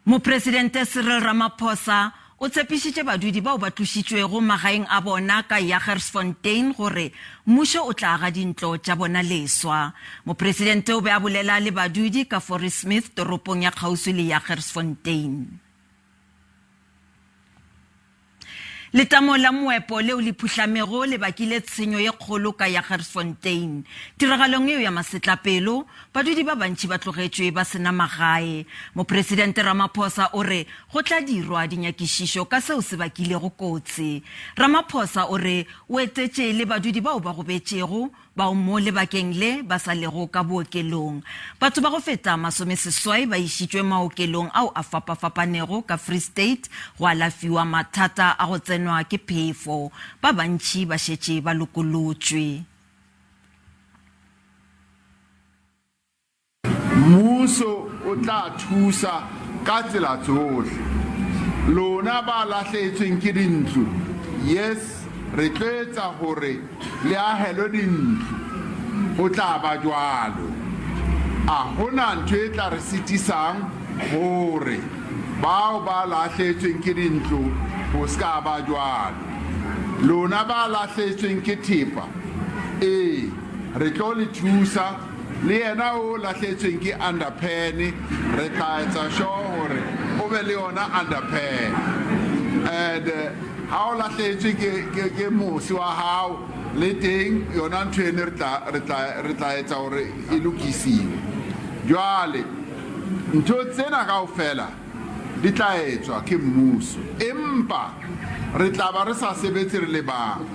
Mopresidente Cyril Ramaphosa o tshepišitše badudi bao ba tlošitšwego magaeng a bona ka Jagersfontein gore mmušo o tla aga dintlo tša bona leswa. Mopresidente o be a bolela le badudi ka Fauresmith toropong ya kgauswi le Jagersfontein. Letamo la moepo leo le phuhlamego le bakile tshenyo ye kgolo ka Jagersfontein. Tiragalong yeo ya masetlapelo, badudi ba bantši ba tlogetšwe ba se na magae. Mopresidente Ramaphosa o re go tla dirwa dinyakišišo ka seo se bakilego kotsi. Ramaphosa o re o etetše le badudi bao ba gobetšego bao mo lebakeng le ba sa lego ka bookelong. Batho ba go feta masomeseswai ba išitšwe maokelong ao a fapafapanego ka Free State go alafiwa mathata a go tsenwa ke phefo. Ba bantši ba šetše ba lokolotšwe. Mmuso o tla thusa ka tsela tsohle. Lona ba lahlehetsweng ke dintlo, yes, re tlo etsa hore le ahelwe dintlo. Ho tla ba jwalo. A hona ntho e tla re sitisang hore bao ba lahlehetsweng ke dintlo ho ska ba jwalo. Lona ba lahlehetsweng ke thepa, ee, re tlo le thusa. Le yena o lahletsweng ke underpan, re tla etsa sure hore o be le yona underpan. And ha o lahletswe ke, ke, ke mosi wa hao, le teng yona ntho eno re tla, re tla, re tla etsa hore e lokisiwe. Jwale ntho tsena kaofela di tla etswa ke mmuso, empa re tla ba re sa sebetse re le bang.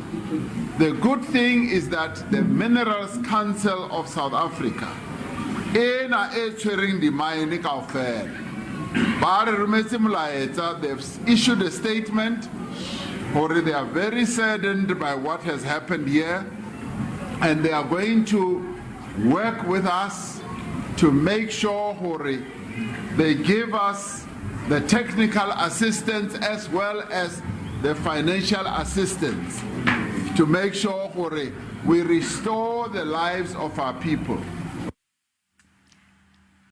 The good thing is that the Minerals Council of South Africa, ena e tshwereng di-mine kaofela, ba re rometse molaetsa, they've issued a statement hore they are very saddened by what has happened here and they are going to work with us to make sure hore They give us the technical assistance as well as the financial assistance to make sure gore we restore the lives of our people.